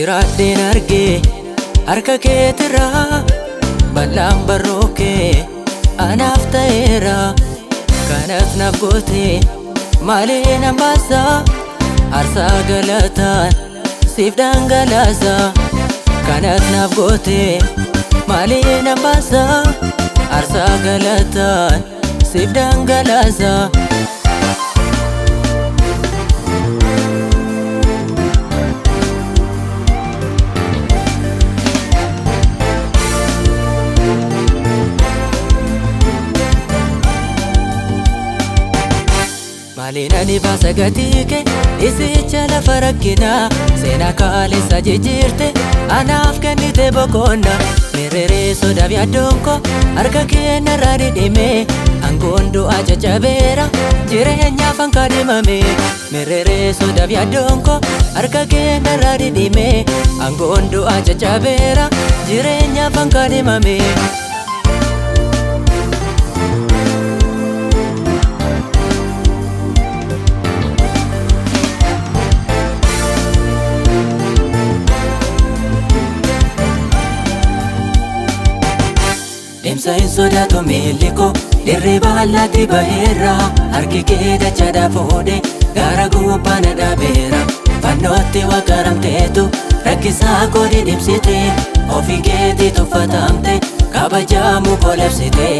Jiraadheen argee harka keetirraa bal'aan barroo kee anaaf ta'eera. Kanas naaf goote malee nan baasa, aarsaa galataan siif dhangalaasa. Kanas naaf goote malee nan baasa, aarsaa galataan siif dhangalaasa. Maaliin ani baasa gatii kee isicha lafa rakkinaa, seenaa kaaleessa jijjiirte anaaf kennite boqonnaa. Mirreree sodaaf yaaddoon koo harka kee narraa dhidhime, aangoon du'aa caccabeera jireenyaaf an kaadhimame. Mirreree sodaaf yaaddoon koo harka kee narraa dhidhime, aangoon du'aa caccabeera jireenyaaf an kaadhimame. Deemsa hin sodaatu miilli koo dirree baalaatti baheera, harki kee dachaadhaa fuudhee gaara gubbaa na dhaabeera. Fannootti waqaramteetu rakkisaa koo dhidhimsite, ofii keetii tuffatamte kabajaamu koo labsite,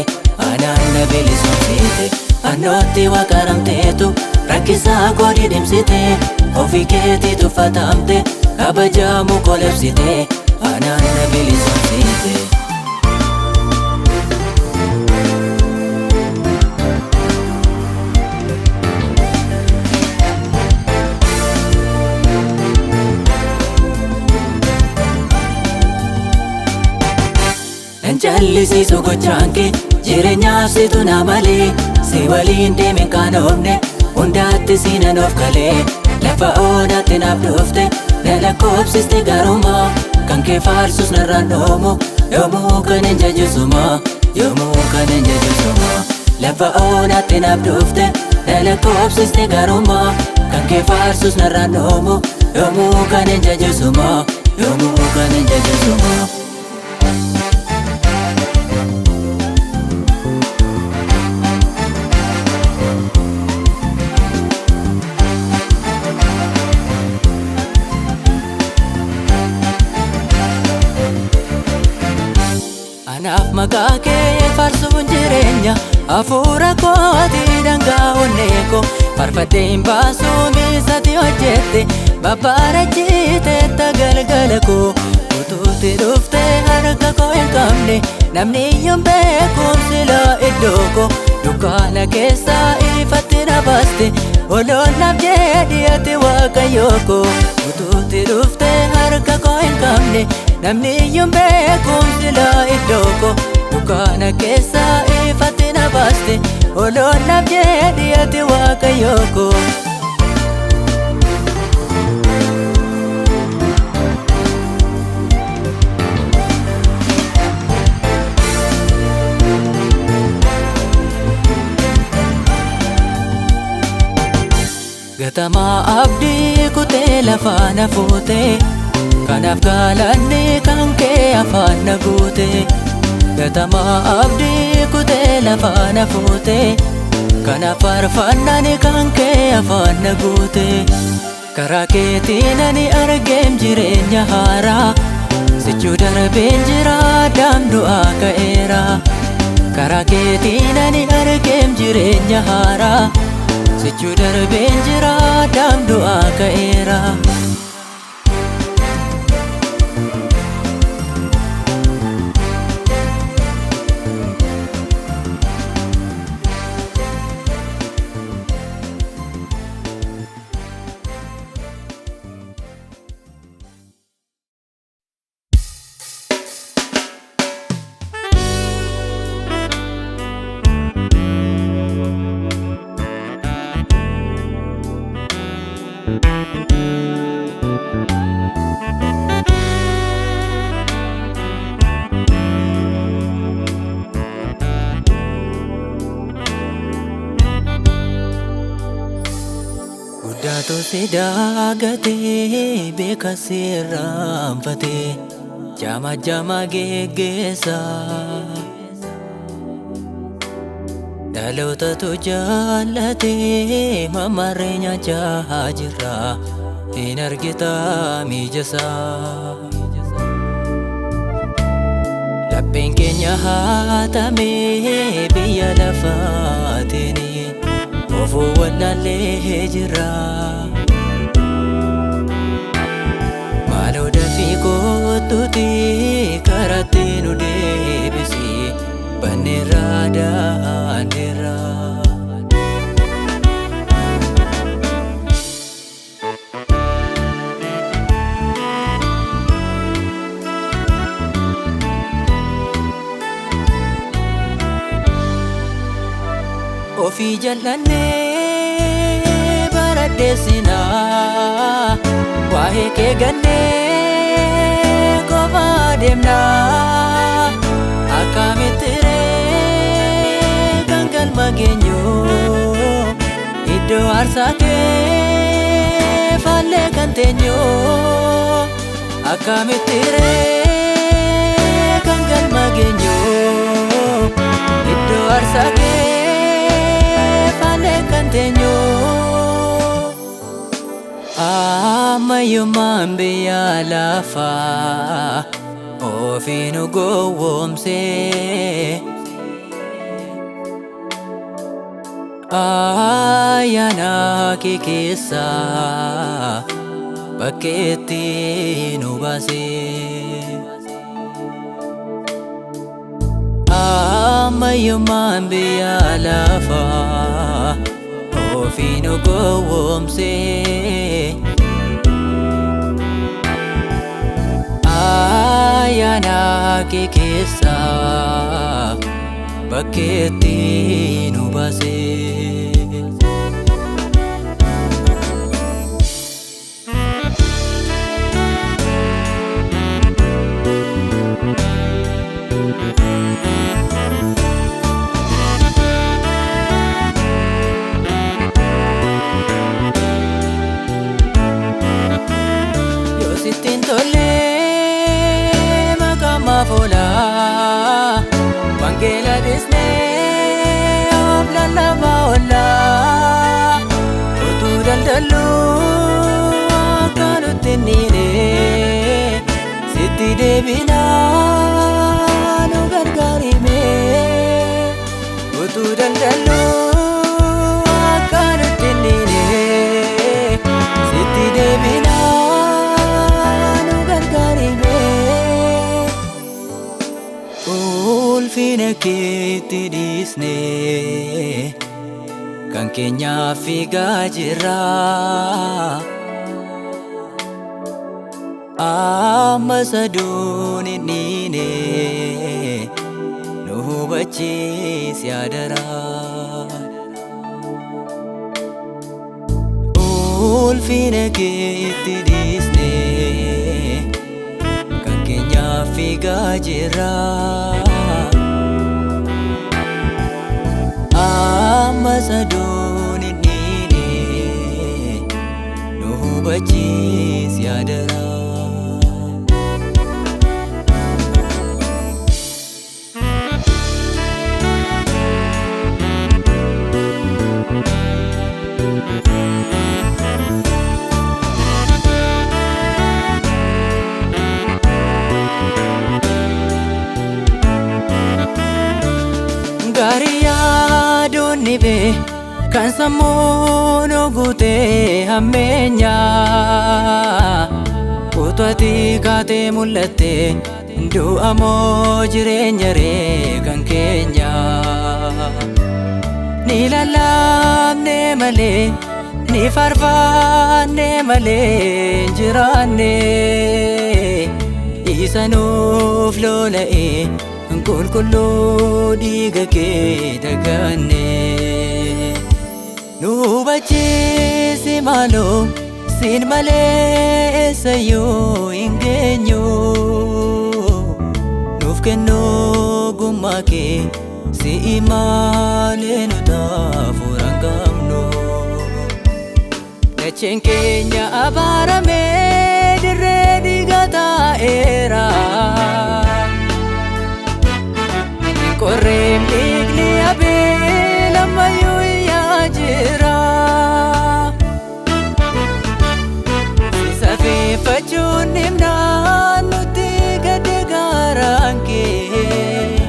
anaan na bilisoomsite. Fannootti waqaramteetu rakkisaa koo dhidhimsite, ofii keetii tuffatamte kabajaamu koo labsite, anaan na bilisoomsite. Nan callisiisu gochaan kee jireenyaaf situ na malee, si waliin deemeen kaanoofne hundaatti si nan of galee. Lafa onaatti naaf dhufte na lakkoofsiste garuma, kan kee faarsus narraan dhoomu yoomuu kan hin jajjisuma, yoomuu kan hin jajjisuma. Lafa onaatti naaf dhufte na lakkoofsiste garuma, kan kee faarsus narraan dhoomu yoomuu kan hin jajjisuma, yoomuu kan hin jajjisuma. Anaaf maqaa kee faarsuun jireenya, hafuura kootii dhangaa onnee koo. Faarfadhee hin baasuu miisati hojjette, babbareechiteetta galgala koo. Utuutti dhuftee harka koo hin qabne, namni iyyuu hin beekumsi laa iddoo koo. Dukkaana keessaa ifatti na baaste, oloon naaf jedhi ati Waaqayyoo koo. Utuutti dhuftee harka koo hin qabne, namni iyyuu hin beekumsi laa iddoo koo. Dukkaana keessaa ifatti na baaste, oloon naaf jedhi ati Waaqayyoo koo. Gatamaa abdii kutee lafaa na fuute, kanaaf galanni kan kee afaan na guute. Gatamaa abdii kutee lafaa na fuute, kanaaf faarfannaan kan kee afaan na guute. Karaa keetiin ani argeem jireenya haaraa, sichuu darbeen jira daam du'aa ka'eera. Karaa keetiin ani argeem jireenya haaraa, sichuu darbeen jira daam du'aa ka'eera. Anaatu si daagatee beeka si irraanfatee jama jama geggeessa. Dhalootatu jaallatee mamarree nyaachaa jira hin argitaa mijasaa. Lapheen keenya haatamee biyya lafaatiin ofuu wallaallee jira. Maaloo dafii kottuuti karaatti nu deebisi banneerraa daandeerraa. Ofii jal'annee baradheessinaa waa'ee kee gannee qofaa deemnaa akkamitti ree kan galma geenyu iddoo aarsaa kee faallee kan teenyu akkamitti ree kan galma geenyu iddoo aarsaa kee kan teenyu. Ammayyummaan biyya lafaa ofii nu gowwoomsee ayyaana kee keessaa bakkeetti nu baasee. Ammayyummaan biyya lafaa ofii nu gowwoomsee ayyaana kee keessaa bakkeetti nu baasee. Yoo sitti hin tolle maqaa maaf oolaa wangeela dhiisnee of lallabaa oollaa utuu daldalluu akka nutti hin dhiine sitti deebinaa nu gargaarime utuu daldalluu akka nutti hin dhiine sitti deebinaa nu gargaarime. Ulfina keetti dhiisnee kan keenyaaf fiigaa jirra. Amma saduun hin dhiine nu hubachiisi adaraa. Ulfina keetti dhiisnee kan keenyaaf fiigaa jirra. Amma saduun hin dhiine nu hubachiisi adaraa. Gaarii yaaduun dhibee kan sammuu nu guutee hammeenya. Utuu ati kaatee mul'atte du'a moo jireenya ree kan keenya. Ni lallabne malee ni faarfanne malee hin jiraanne. Isa nuuf lola'e qulqulluu dhiiga kee daganne. Nu hubachiisi maaloo siin malee eessayyuu hin geenyu. Nuuf kennuu gummaa kee si'i malee nu taafuura hin qabnu. Dacheen keenya abaaramee dirree dhiiga taa'eera. Qorreem dhiigni abee lammayyuu iyyaa jira. Safeeffachuun himnaan nuti gadi gaaraan kee.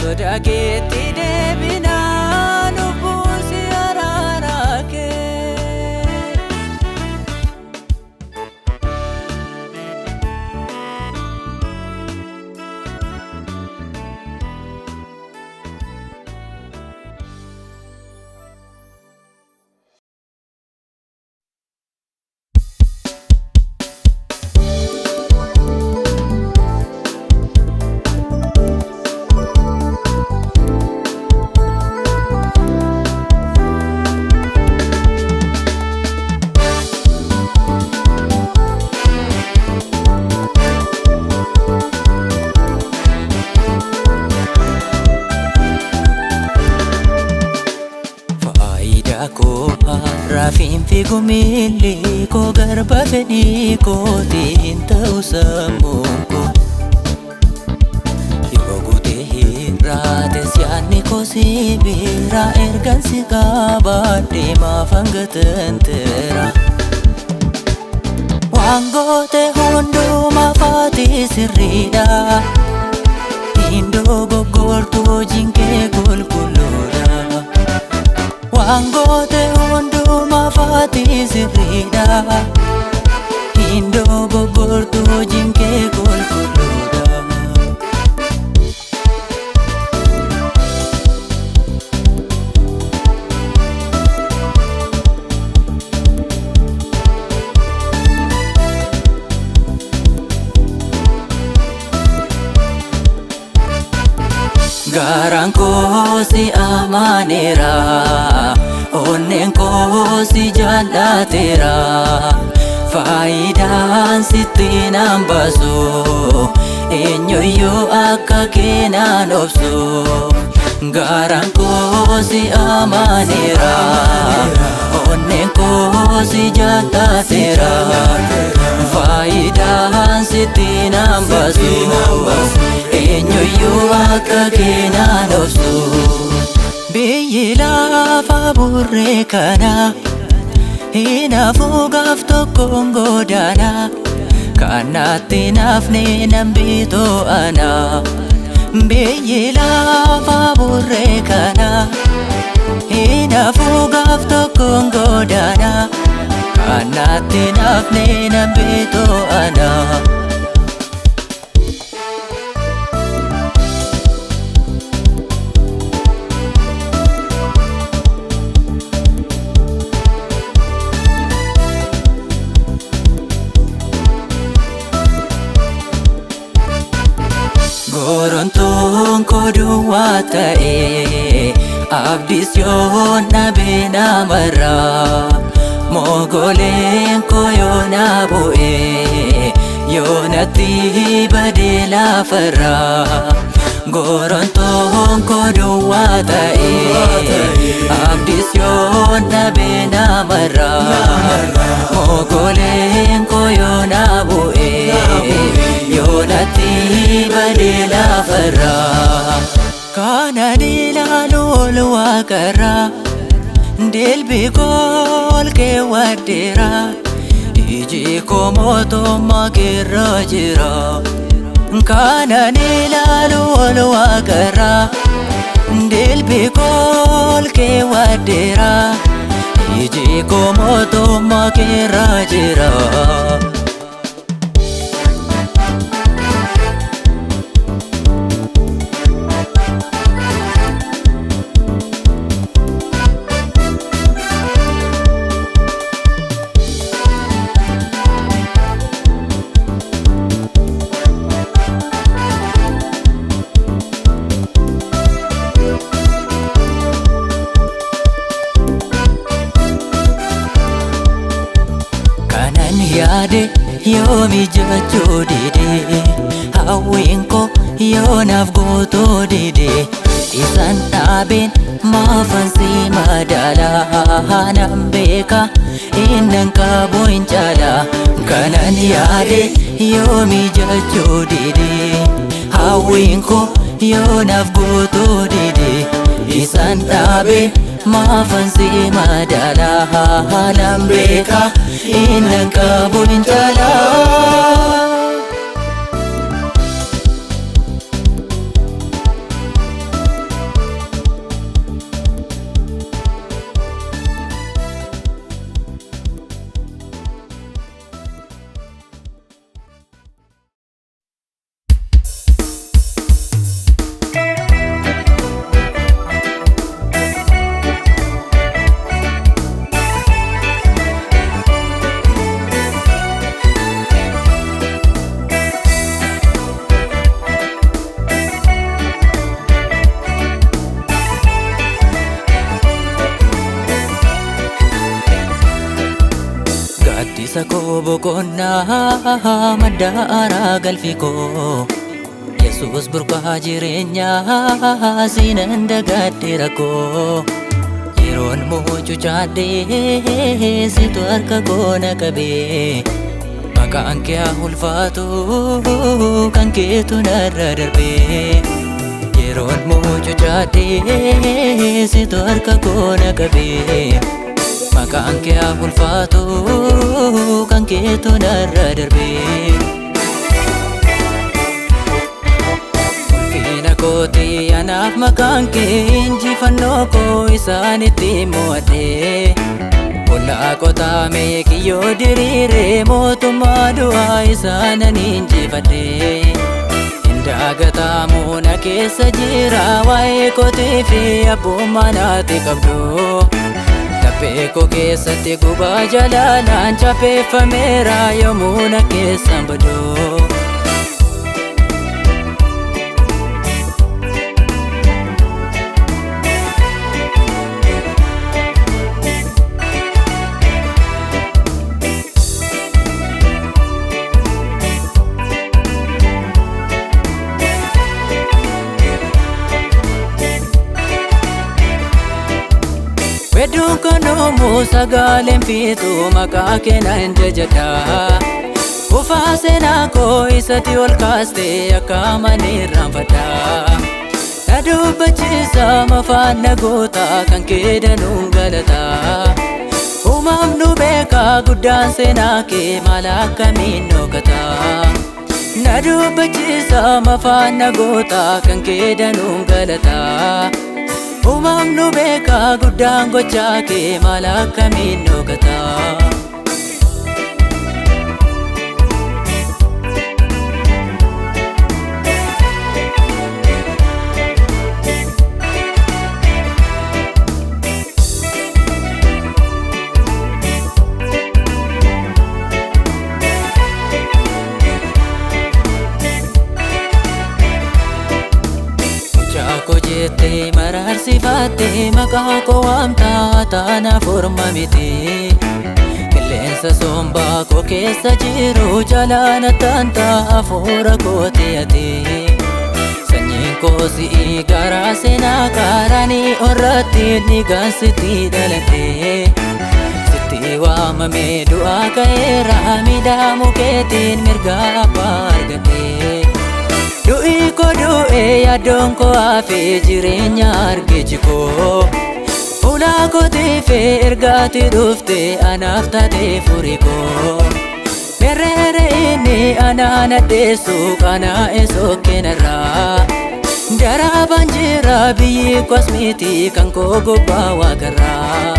Sodaa keetti deebinaa nu buusi araara kee. Faayidaa koo raafiin fiigu miilli koo garba fedhii kootiin ta'u sammuun koo. Yoo guutee hir'aates yaadni koo si bira ergan si qabaadhe maaf hanga tanteera. Waan goote hundumaa faati sirriidha. Hin dogoggortu hojiin kee qulqulluudha. Waan goote hundumaa faati sirriidha. Hin dogoggortu hojiin kee qulqulluudha. Garaan koo si amaneera, onneen koo si jaallateera. Faayidaan sitti naan baasu, eenyuyyuu akka kee naan obsu. Garaan koo si amaneera, onneen koo si jaallateera. Faayidaan sitti naan baasu, eenyuyyuu akka kee naan obsu. Biyyi lafa burree kana hinaafuu gaaf tokkoon godaana. Kanatti naafne nan bitoo ana. Biyyi lafa burree kana hinaafuu gaaf tokkoon godaana. Kanatti naafne nan bitoo ana. Gorontoon koo duwwaa ta'e abdiis yoo dhabe namarraa. Mogoleen koo yoo na bu'e yoo natti bade lafarraa. Gorontoon koo duwwaa ta'e abdiis yoo dhabe namarraa. Mogoleen koo yoo na bu'e yoo natti bade lafarraa. Kanan ilaalu ol waaqarraa dilbi koo ol keewwadheera. Iji koo mootummaa keerra jira. Kanan ilaalu ol waaqarraa dilbi koo ol keewwadheera. Iji koo mootummaa keerra jira. Kanan yaade yoo mijachuu dide, hawwiin koo yoo naaf guutuu dide, Isaan dhaabeen maafan si madaalaa nan beeka innan qabu hin caala kanan yaade yoomi jechuu dide hawwiin koo yoo naaf guutuu dide isaan dhaabe maafan si madaalaa nan beeka innan qabu hin caala. Gaaddisa koo boqonnaa madda aaraa galfi koo Yesuus burqaa jireenyaa siinan dagadhe rakkoo Yeroon mucucaadhee situ harka koo na qabee Maqaan kee haa ulfaatu kan keetu narra darbee Yeroon mucucaadhee situ harka koo na qabee Maqaan kee haa ulfaatu kan keetu narra darbee. Ulfina kootii anaaf maqaan kee injifannoo koo isaanitti mo'adhee. Ollaa qotaamee kiyyoo diriiree mootummaa du'aa isaanan injifadhee. Hindaagataamuu na keessa jira waa'ee kootii fi abbummaa naatti qabdu. Laphee koo keessatti gubaa jalalaan chapheeffameera yommuu na keessan badu. Wedduun kanuumu sagaleen fiixu maqaa keenan jajadha. Ufaa seenaa koo isatti ol kaaste akka malee irraanfadha. Na dubbachiisa mafaan na goota kan kee danuun galata. Uumamnu beekaa guddaan seenaa kee maal akkamiin dhokata. Na dubbachiisa mafaan na goota kan kee danuun galata. Uumamnu beekaa guddaan gochaa kee maal akkamiin dhokata. Mucaa koo jettee maraarsifattee maqaa koo waamtaa taanaaf orma miti. Qilleensa sombaa koo keessa jiru jalaana taanta hafuura kooti ati. Sanyiin koo si'ii garaa seenaa kaaraanii orratti dhiigaan sitti dhaladhe. Sitti waamamee du'aa ka'eera miidhamuu keetiin mirga abbaa argadhe. Du'i koo du'e yaaddoon koo hafee jireenya argeechi koo. Fuula kootiifee ergaatti dhufte anaaf taatee furii koo. Mereere inni anaan addeessu qanaa'e sokkeenarraa. Daraabaan jira biyyi koos miti kan koo gubbaa waaqarraa.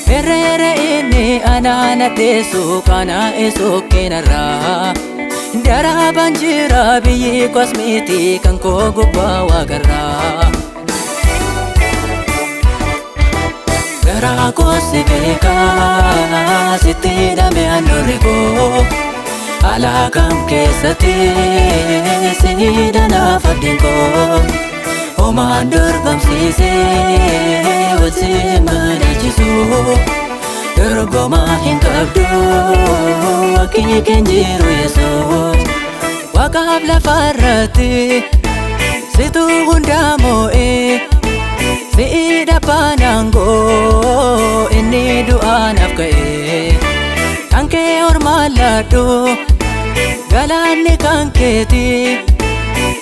Mereere inni anaan addeessu qanaa'e sokkeenarraa. Daraabaan jira biyyi koos miti kan koo gubbaa waaqarraa. Garaa koo si beekaa sitti hidhame handhuurri koo. Alaaqaan keessatti si hidhanaaf abdiin koo. Homaan dorgomsiisee wal si madaalchisu. Dorgomaa hin qabdu akki keen jiru Yesuus. Waaqaaf lafarratti Situ hundaa moo'ee si'i dhabbaan aangoo inni du'aanaaf ka'ee. Kan kee ormaan laadhu galaanni kan keeti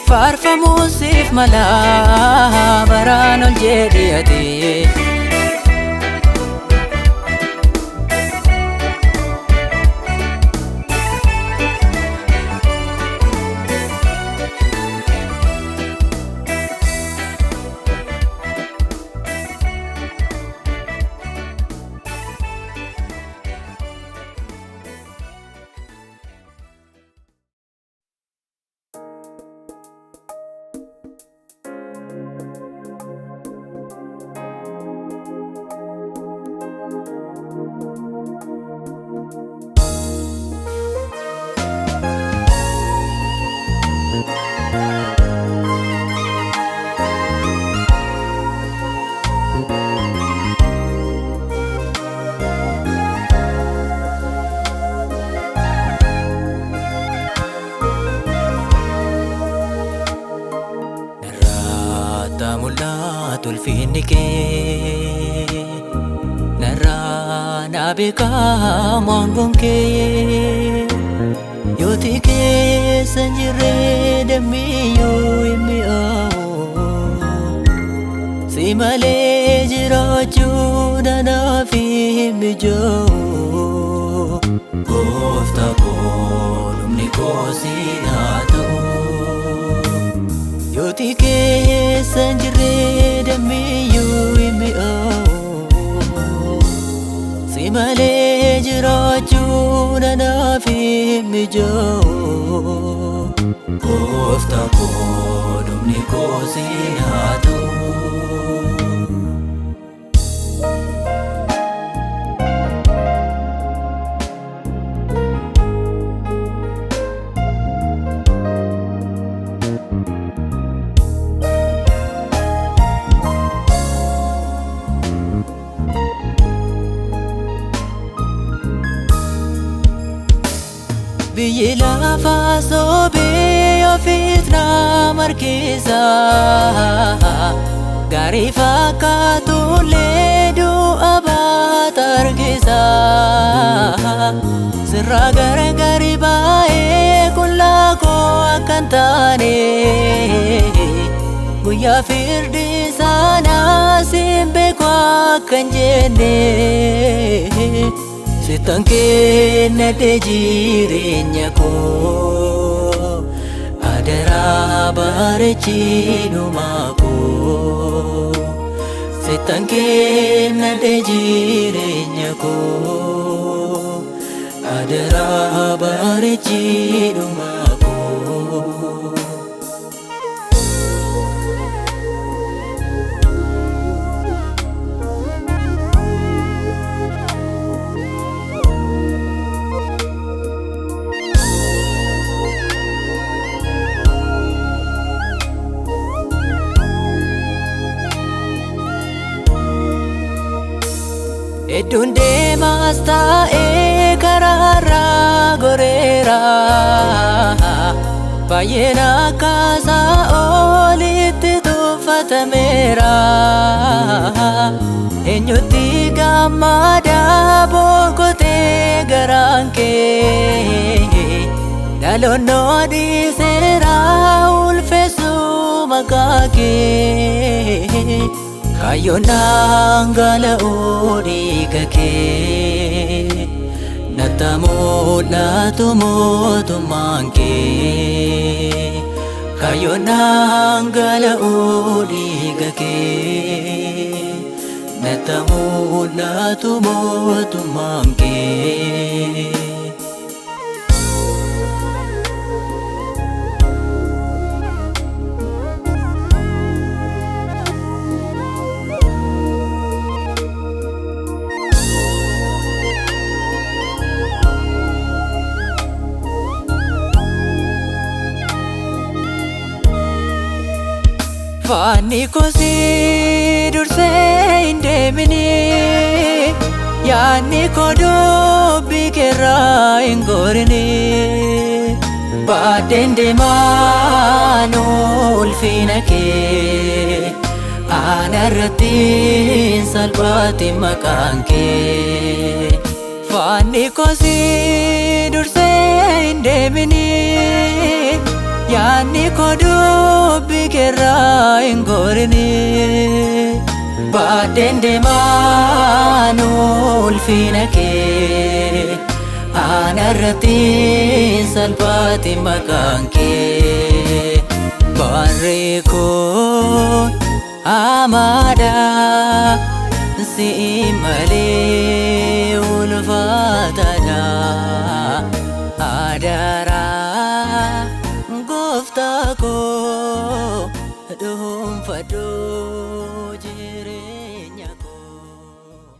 faarfamuun siif mala baraan ol jedhi ati. Narraa mul'atu ulfinni kee, narraa na beekamu aangoon kee. Yooti keessa hin jirre dammiyyuu hin mi'aawu, si malee jiraachuu anaaf hin mijaa'u. Gooftaa koo, dhumni koo siin haa ta'u. Yooti keessa hin jirre dammiyyuu hin mi'aawu, si malee jiraachuun anaaf hin mijaa'u. Gooftaa koo, dhumni koo siin haa ta'u. Biyyi lafaa soobee ofiis nama harkisa. Gaarii fakkaatullee du'a baata argisa. Sirraa gargari baay'ee qullaa koo akka hin taane, guyyaa firdi sanaa siin beeku akka hin jenne. Sittan kennadhe jireenya koo, adaraa bareechinuma koo. Sittan kennadhe jireenya koo, adaraa bareechinuma koo. Hedduun deemaas taa'ee karaarraa goreera. Baay'een akkaasaa olitti tuffatameera. Eenyutti gammada boqotee garaan kee? Dhaloonnoo dhiiseera ulfeessuu maqaa kee. Kaayyoon dhangala'uu dhiiga kee, natti mul'atu mootummaan kee. Kaayyoon dhangala'uu dhiiga kee, natti mul'atu mootummaan kee. Faanni kosii dursee hin deemini, yaadni koo dubbii keerraa hin gorini. Baadheen deemaan ulfina kee, anarratti salphaate maqaan kee. Faanni kosii dursee hin deemini, yaadni koo dubbii keerraa hin gorini. Baadheen deemaan ulfina kee, anarratti salphaate maqaan kee. Barri koo amaadha, si malee ulfaataadha. Adaraa gooftaa koo dhuunfadhu jireenya koo.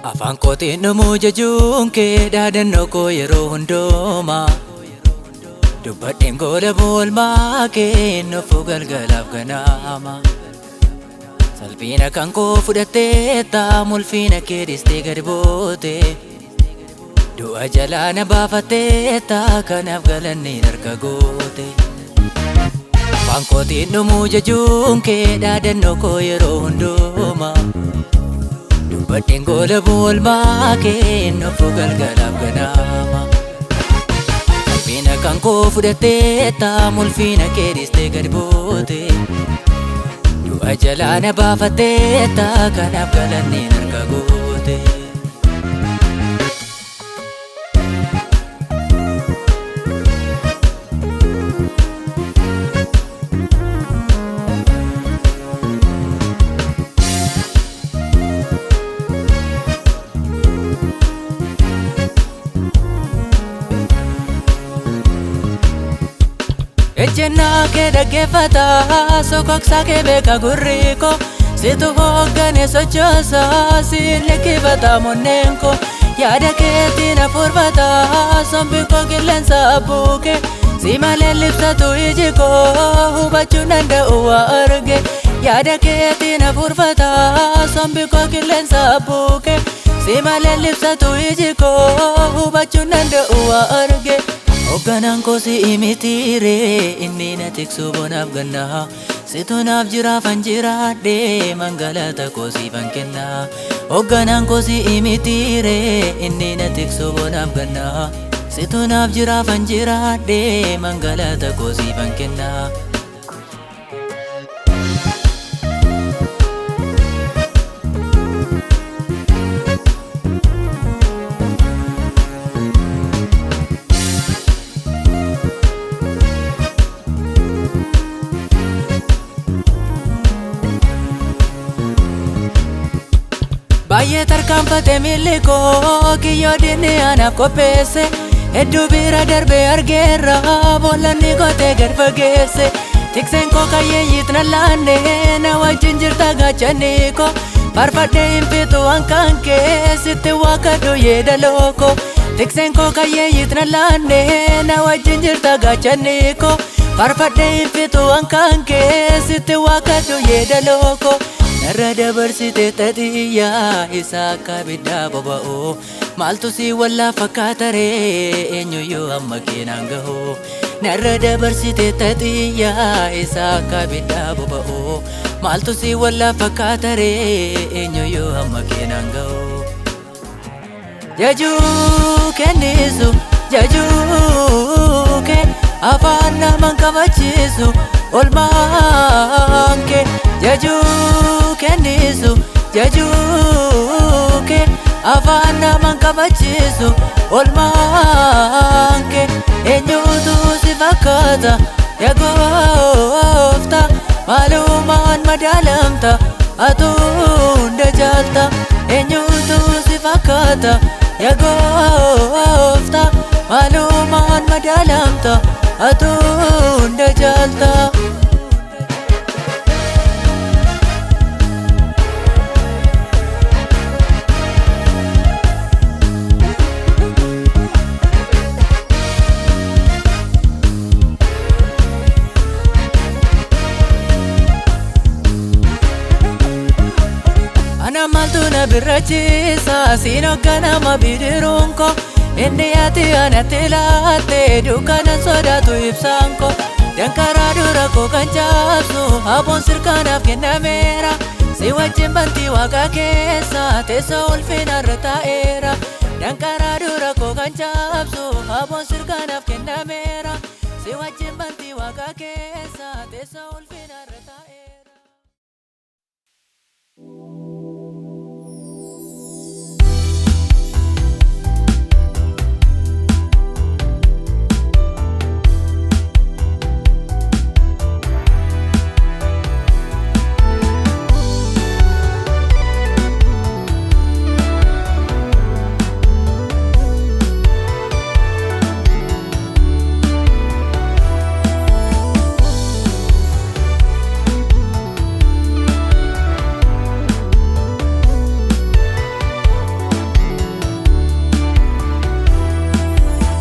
Afaan kootiin dhumuu jechuun kee dhaadannoo koo yeroo hundumaa. Dubbadheen goola boolmaa kee nuufuu galgalaaf ganama. Salphina kan koo fudhattee taamu ulfina kee dhiistee gadi buute. Du'a jalaa na baafattee taa kanaaf galanni harka goote. Afaan kootiin dhumuu jechuun kee dhaadannoo koo yeroo hundumaa. Dubbadheen goola boolmaa kee nuufuu galgalaaf ganama. Salphina kan koo fudhattee taamu ulfina kee dhiistee gadi buute. Du'a jalaa na baafattee taa kanaaf galanni harka goote. Ejjennaa kee dhaggeeffata, sokoksaa kee beeka gurri koo. Situ hooggane sochoosa, siin likkifata monneen koo. Yaada keetiin hafuurfata, sombi koo qilleensa buuke. Si malee libsatu iji koo, hubachuu danda'u waa arge. Yaada keetiin hafuurfata, sombi koo qilleensa buuke. Si malee libsatu iji koo, hubachuu danda'u waa arge. Hoogganaan koo si mitiire, inni na tiksu bonaaf gannaa. Situ naaf jiraafan jiraadhe, mangalata koo siifan kennaa. Hoogganaan koo si mitiire, inni na tiksu bonaaf gannaa. Situ naaf jiraafan jiraadhe, mangalata koo siifan kennaa. Baay'ee tarkaanfate miilli koo, kiyyoo diinni anaaf qopheesse. Hedduu bira darbee argeerra, boollanni qotee gad fageesse. Tikseen koo kayyeeyyiit na laanne, na wajjin jirta gaachanni koo. Faarfadhee hin fixu waan kan kee, sitti waaqadhu yeedaloo koo. Tikseen koo kayyeeyyiit na laanne, na wajjin jirta gaachanni koo. Faarfadhee hin fixu waan kan kee, sitti waaqadhu yeedaloo koo. Narra dabarsite xaxiyyaa isa akka abiddaa boba'u. Maaltu si wallaa fakkaata ree, eenyuyyuu amma keenan gahu. Narra dabarsite xaxiyyaa isa akka abiddaa boba'u. Maaltu si wallaa fakkaata ree, eenyuyyuu amma keenan gahu. Jajuu kennisu, jajuu kee, afaan naman kabachiisu olmaan kee. Jajuu kennisu, jajuu kee, afaan naman kabachiisu olmaan kee. Eenyutu si fakkaata yaa gooftaa, maalumaan madaalamta atu hunda jaalta. Eenyutu si fakkaata Yaa gooftaa maalumaan madaalamta atuu hunda caalta. Ana maaltu na birrachiisa siin hoogganama bidiruun koo inni ati anatti laatte dukkanan sodaatu ibsaan koo dankaraa dura koo kan cabsu aboon sirkaanaaf kennameera si wajjin bantii waaqa keessa teessoo ulfinarra taa'eera dankaraa dura koo kan cabsu aboon sirkaanaaf kennameera si wajjin bantii waaqa keessa teessoo ulfinarra taa'eera.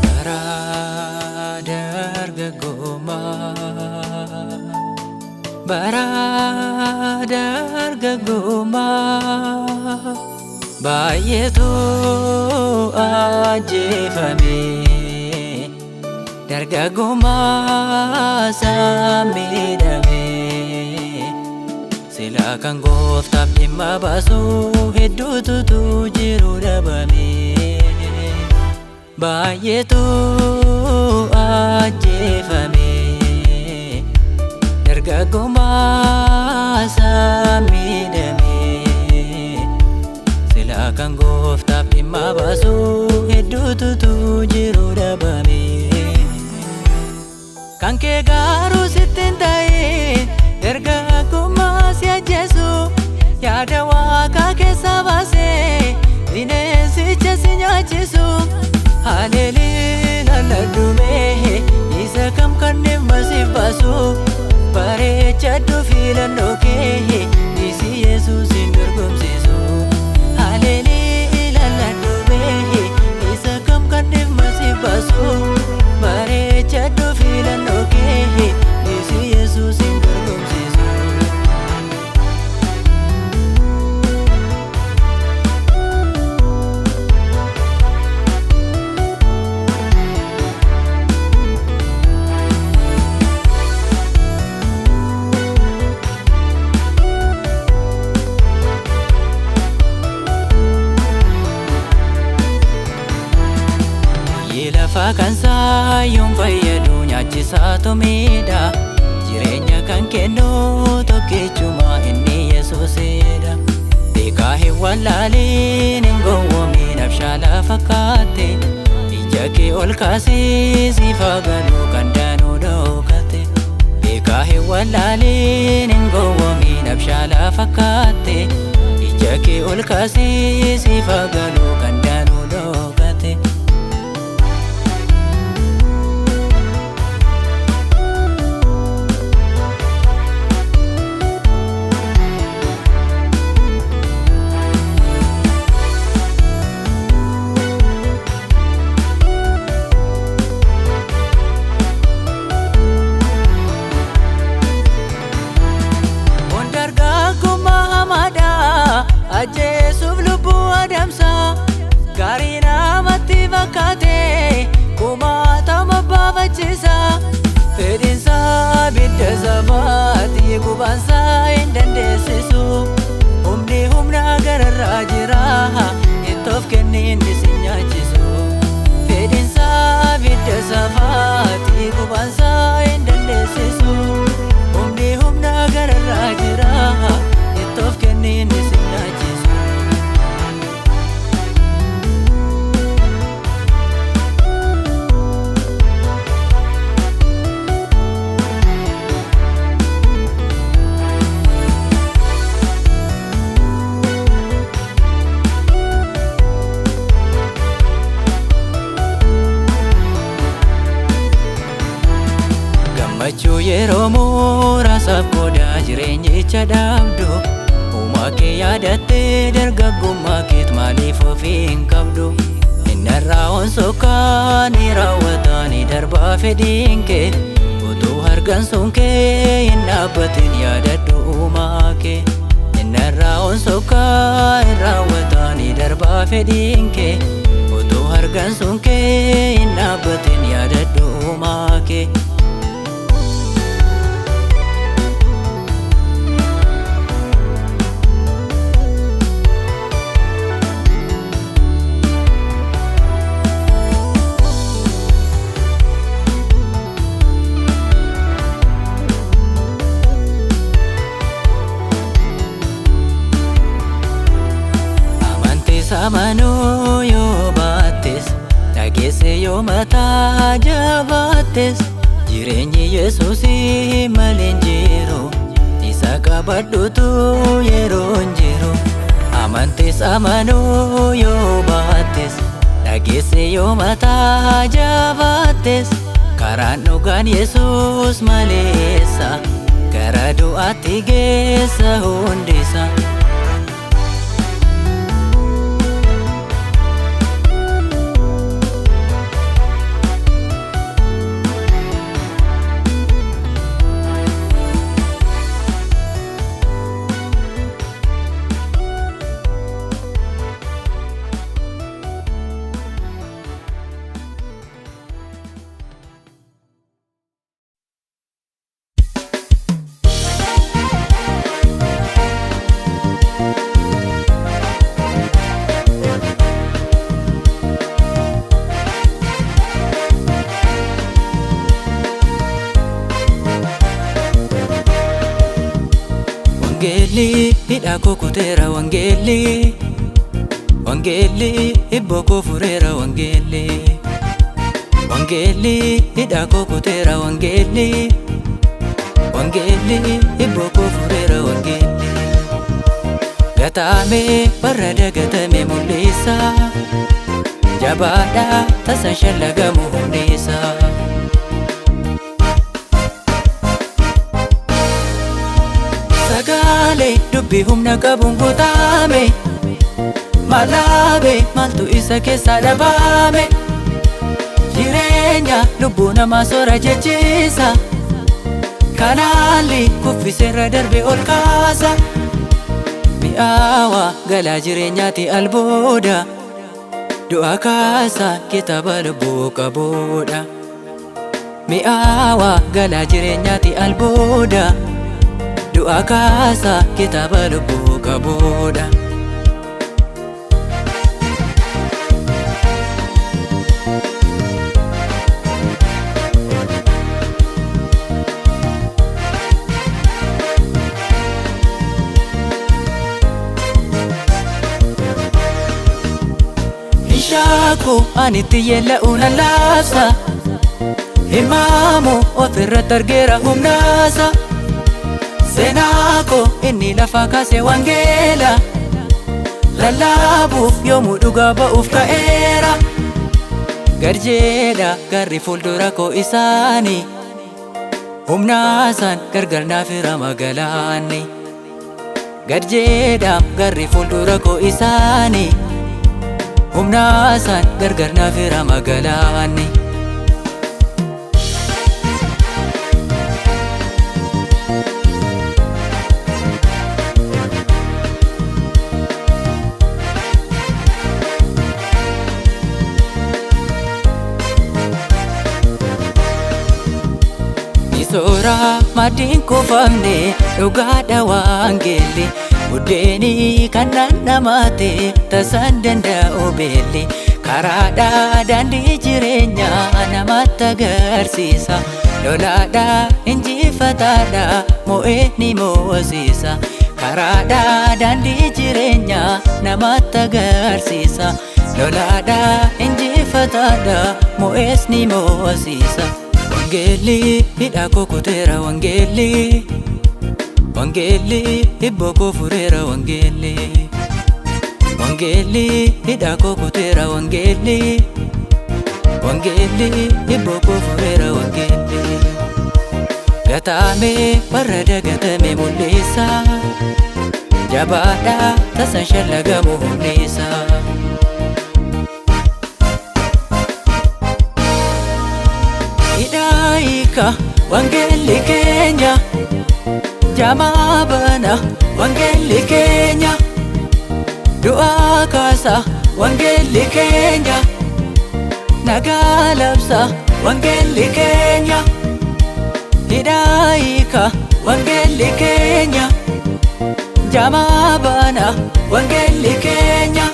Bara dargaggummaa bara dargaggummaa baay'eetu ajjeefame dargaggummaa isaa miidhame silaa kan gooftaaf dhimma baasu hedduutu jiru dhabame. Baay'eetu ajjeefame dargaggummaa isaa miidhame silaa kan gooftaaf dhimma baasu hedduutu jiru dhabame. Kan kee garuu sitti hin ta'in dargaggummaa si ajjeesu yaada waaqaa keessa baasee bineensicha si nyaachisu. Haleeliin alladhume isa kam kanneen masiif baasu bareechadhu filannoo kee isi Yesuus hin dorgomsiisu. Haleeliin alladhume isa kam kanneen masiif baasu bareechadhu filannoo kee isi Yesuus hin dorgomsiisu. Biyyi lafaa kan saayyuun fayyadu nyaachisaatu miidha. Jireenya kan kennu tokkichuma inni Yesuusidha. Beekaa hin wallaaliin hin gowwoomin abshaalaa fakkaatte. Ija kee ol kaasii siif haa galu kan daanuu dhokate. Beekaa hin wallaaliin hin gowwoomin abshaalaa fakkaatte. Ija kee ol kaasii siif haa galu kan daanuu dhokate. Dargaggummaa hamaadha ajjeesuuf lubbuu adamsa gaarii namatti fakkaate kumaatama baafachiisa fedhiinsaa bidda safaati gubaansaa hin dandeessisu humni humna gararraa jira ittoof kenni inni si nyaachisu fedhiinsaa bidda safaati gubaansaa hin dandeessisu. Humni humna gararraa jira ittoof kenni inni si nyaachisu. Gammachuu yeroo muraasaaf qooda jireenyicha dhabdu. Uumaa kee yaadattee dargaggummaa keet maaliif ofii hin qabdu? Innarraa onsokkaa ni raawwataa ni darbaa fedhiin kee. Utuu hargan sun kee hin dhaabbatin yaadadhu uumaa kee. Innarraa onsokkaa hin raawwataa ni darbaa fedhiin kee. Utuu hargan sun kee hin dhaabbatin yaadadhu uumaa kee. Amanuu yoo baattes dhageesse yoo mataa jabaattes jireenyi Yesuusii malee hin jiru isa qabadhutu yeroo hin jiru. Amantes amanuu yoo baattes dhageesse yoo mataa jabaattes karaan dhugaan Yesuus maleessa gara du'aatti geessa hundisa. Wangeelli hidhaa koo kuteera wangeelli. Wangeelli hibboo koo fureera wangeelli. Wangeelli hidhaa koo kuteera wangeelli. Wangeelli hibboo koo fureera wangeelli. Gataame warra dagatame mul'isa. Jabaadhaa tasa shallagamu humniisa. Sagaalee dubbii humna qabuun guutame. Malaabe maaltu isa keessaa dhabame? Jireenya lubbuu namaa soora jechiisa. Kanaalli kuffiseerra darbe ol kaasa. Mi'aawa galaa jireenyaati albuuda. Du'a kaasa kitaaba lubbuu qabuudha. Mi'aawa galaa jireenyaati albuuda. Du'a kaasa kitaaba lubbuu qabuudha. Shaaku ani itti yeella'u nan laabsa. Himaamu ofirratti argeera humnaasa. Seenaa koo inni lafa kaase wangeela. Lallaabuuf yoomuu dhugaa ba'uuf ka'eera. Garjeedha garri fuuldura koo isaanii. Humnaasaan gargar naaf hirama galaanni. Garjeedha garri fuuldura koo isaanii. Humnaasaan gargar naaf hirama galaanni. Soora maddii kuufamne dhugaadha wangeelli. Buddeenii kan dhandhamate tasaan danda'u beelli. Karaadhaa daandii jireenyaa namatti agarsiisa. Lolaadhaa injifataadhaa mo'ee ni mo'osiisa. Karaadhaa daandii jireenyaa namatti agarsiisa. Lolaadhaa injifataadhaa mo'ees ni mo'osiisa. Wangeelli hidhaa koo kuteera wangeelli. Wangeelli hibboo koo fureera wangeelli. Wangeelli hidhaa koo kuteera wangeelli. Wangeelli hibboo koo fureera wangeelli. Gatamee warra dagatame mul'isa. Jabaadhaa tasan shallagamu humniisa. Hidhaayika wangeelli keenya, jamaa bana wangeelli keenya, du'aa kaasa wangeelli keenya, nagaa labsa wangeelli keenya. Hidhaayika wangeelli keenya, jamaa bana wangeelli keenya,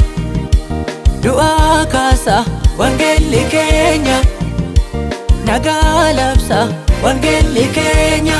du'aa kaasa wangeelli keenya, nagaa labsa wangeelli keenya.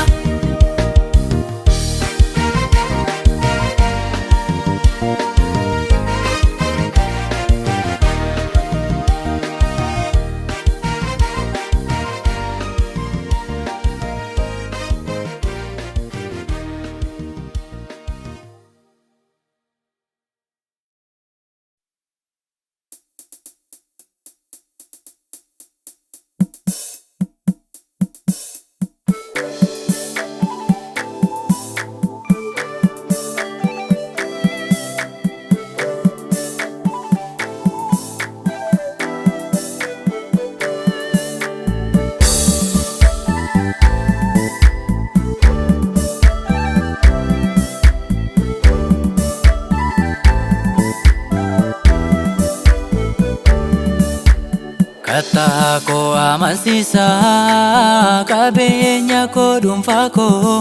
Kattaa koo amansiisaa qabeenya koo dhuunfaa koo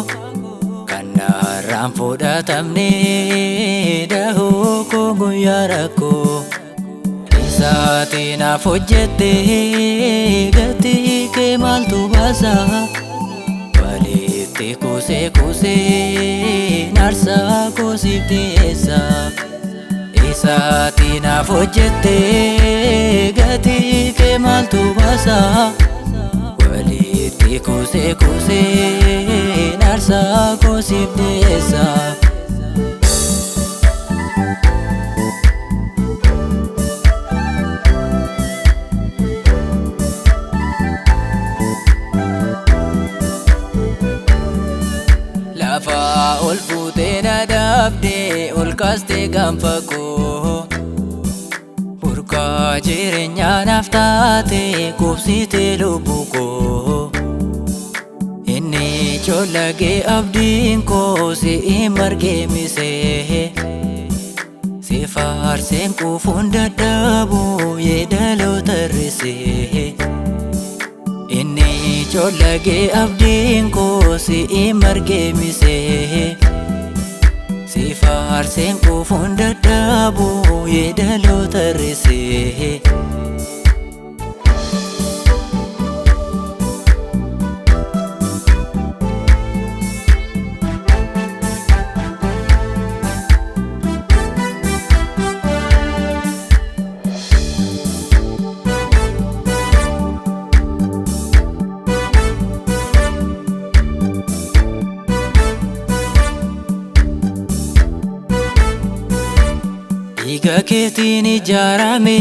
kan narraan fudhatamne dahoo koo guyyaa rakkoo isaatiin naaf hojjette gatii kee maaltu baasa walitti kuusee kuusee naarsaa koo siif dhiyeessa. Isaatiin naaf hojjette gatii kee maaltu baasa walitti kuusee kuusee naarsaa koo siif dhiyeessa. Lafa ol fuutee na dhaabdee ol kaastee gaanfa koo burqaa jireenyaa naaf taate qubsitee lubbuu koo inni collagee abdiin koo si'i margee misee si faarseen quufuun dadhabu yeedaloo tarrisee. Inni collagee abdiin koo si'i margee misee si faarseen quufuun dadhabu yeedaloo tarrisee. Dhiiga keetiin ijaarame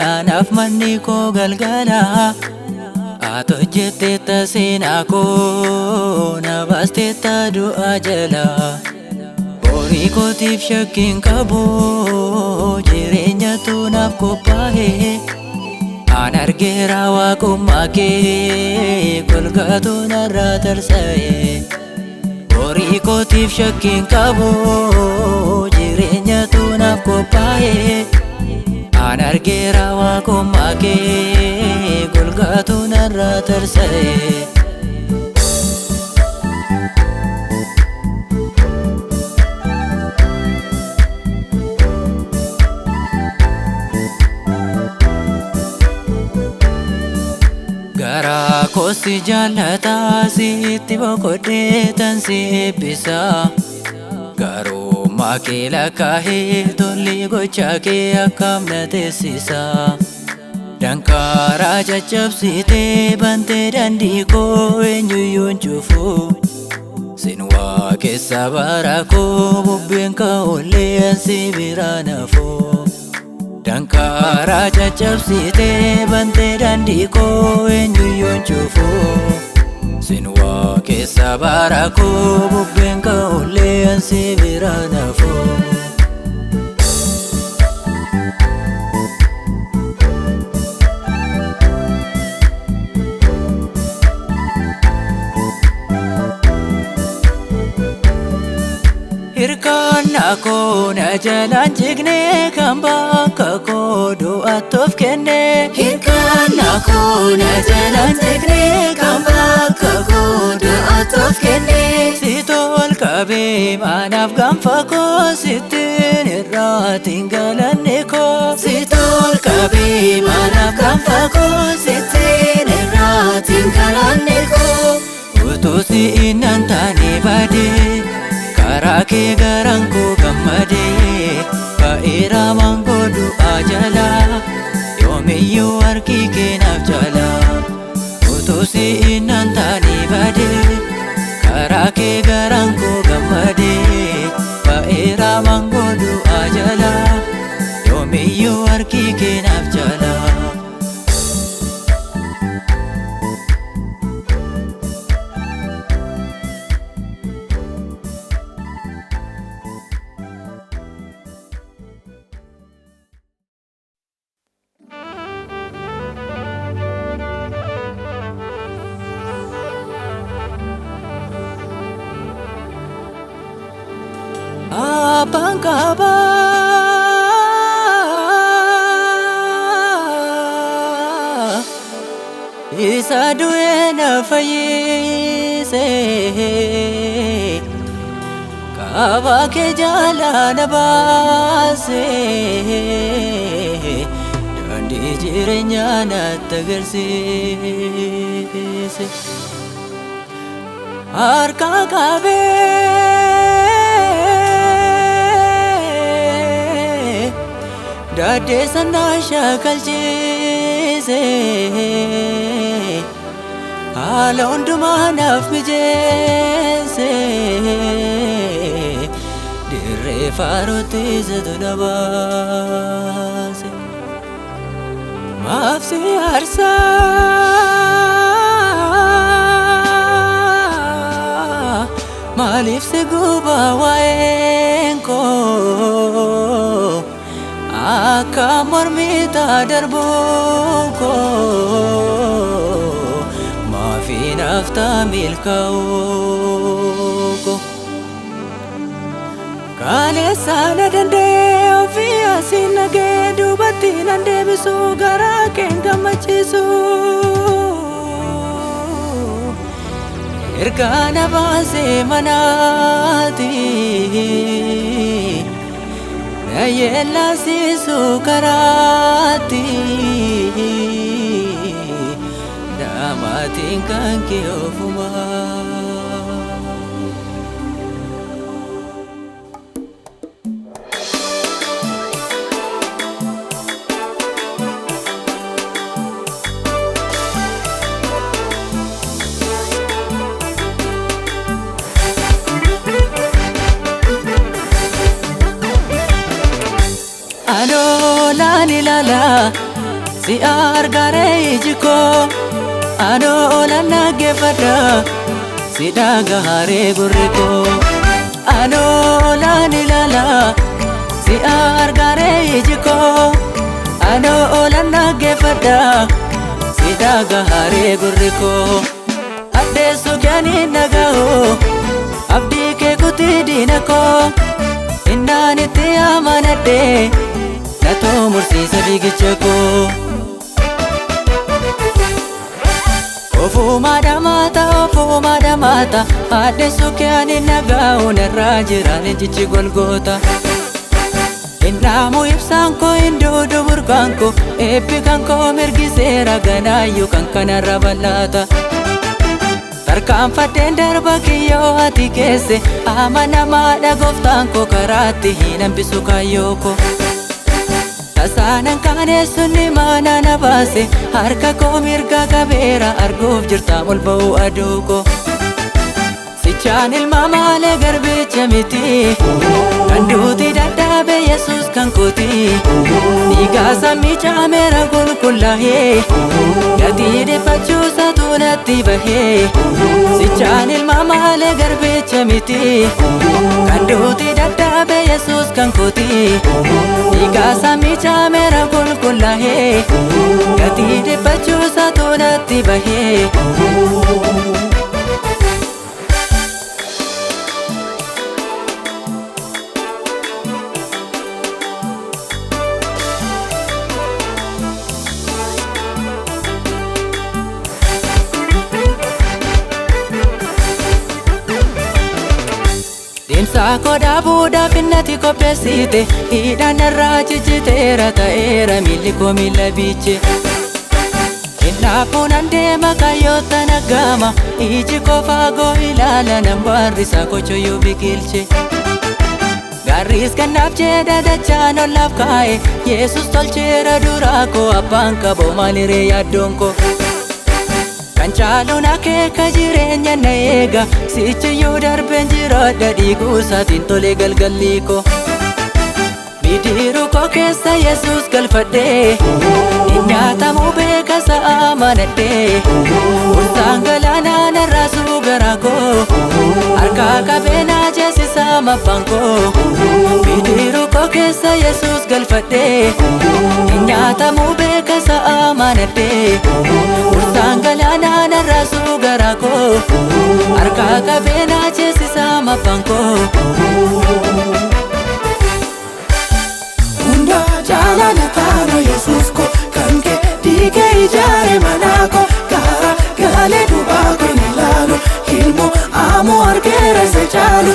anaaf manni koo galgala ati hojjetteetta seenaa koo na baasteetta du'a jala horii kootiif shakkiin qabu jireenyatu naaf qophaa'e an argeera waaqummaa kee golgaatu narraa tarsa'e. Horii kootiif shakkiin qabu jireenyatu naaf qophaa'e an argeera waaqummaa kee golgaatu narraa tarsa'e. Garaa koosi jaalataa sitti boqodhee tan si eebbisa. Garummaa kee lakkaa'ee tolli gochaa kee akkam na teessisa. Danqaaraa caccabsitee bantee daandii koo eenyuyyuu hin cufu. Sin waa keessa bara koo bubbeen ka'ullee ansi biraa nafu. Danqaaraa caccabsitee bantee daandii koo eenyuyyuu hin cufu. Sin waa keessa bara koo bubbeen ka'ullee ansi bira nafuu. Hirkaannaa koo na jalaan jigne kan bakka koo du'attoof kenne. Hirkaannaa koo na jalaan jigne kan bakka koo du'attoof kenne. Si tol qabee maanaaf gaanfa koo sittiin irraatiin galanne koo. Si tol qabee maanaaf gaanfa koo sittiin irraatiin galanne koo. Utuu si'inaan taane badee karaa kee garaan koo gammadee ba'eera maangoo du'aa jalaa yoomiyyuu harki kee naaf jalaa. Utuu si'inaan taane badee karaa kee garaan koo gammadee ba'eera maangoo du'aa jalaa yoomiyyuu harki kee naaf jalaa. Abbaan qabaa isa du'e na fayyise qabaa kee jaalaa na baase daandii jireenyaa natti agarsiise harka qabee. Daaddeessa na shaakalchiise haala hundumaa naaf mijeesse dirree faarootti isatu na baase. Maaf si aarsaa maaliif si gubaa waa'een koo? Akka mormitaa darbuun koo maafi naaf ta'a milkaa'uu koo. Kaleessa na danda'ee ofii asiin nagee duubatti nan deebisu garaa keen gammachiisu. Erga na baasee manaati. Na yeellasiisu karaatti damaatiin kan kee ofumaa. Anoolaan ilaala si argaaree iji koo anoolaan dhaggeeffadha si dhagahaaree gurri koo. Anoolaan ilaala si argaaree iji koo anoolaan dhaggeeffadha si dhagahaaree gurri koo. Addeessu kee dhaga'u abdii kee kutii diina koo. Innaan itti amanadhe natoo mursiisa fiigicha koo. Ofumaa dhamaata ofumaa dhamaata addeessu kee ani nagaa'u narraa jira leenjichi golgoota. Innaamu ibsaan koo hin duudu burqaan koo eebbi kan koo mirgiseera ganaayyuu kan kanarra bal'aata. Tarkaanfadheen darba kiyyoo ati keesse amanamaadha gooftaan koo karaatti hin hambisu kaayyoo koo. Tasaanan kaaneessunni mana na baase harka koo mirga qabeera arguuf jirta ol ba'uu aduu koo. Sichaan ilma maalee garbicha miti kan duuti dadhabe Yesuus kan kooti. Dhiigaa samii caameera qulqullaa'ee, gatii dhiphachuu natti bahee. Sichaan ilma maalee garbicha miti, kan duuti dadhabe Yesuus kan kooti. Dhiigaa samii caameera qulqullaa'ee, gatii dhiphachuu natti bahee. Deemsa koo dhaabuudhaaf innati qopheessite, hidhaan irraa cicciteera ta'eera miilli koo miilla biiche. Innaafuun an deema kaayyoota naggaama, iji koo fagoo ilaala nan barrisa kochoyyuu biqilche. Gaarris kannaaf jedha dachaan olaaf kaa'e, Yesus tolcheera duraa koo abbaan qaboo maaliree yaaddoon koo. Kan caaluun akeeka jireenya na eega, sichiyyuu darbeen jiraadha dhiiguu isaatiin tolee galgalli koo. Bidiruu koo keessa Yesuus galfadhee, hin nyaatamuu beeka sa'a manadhee. Ursaan galaanaa narraa garaa koo, harkaa qabee naa ceesisaa mabbaan koo. Bidiruu koo keessa Yesuus galfadhee, hin nyaatamuu beeka sa'a manadhee. Ursaan galaanaa narraa garaa koo, harkaa qabee naa ceesisaa mabbaan koo. Hunda jaalala taana Yesuus ko, kan kee diigee ijaare manaa ko, gaara galee dubaa ko hin ilaalu, ilmoo amoo argeera isa caalu.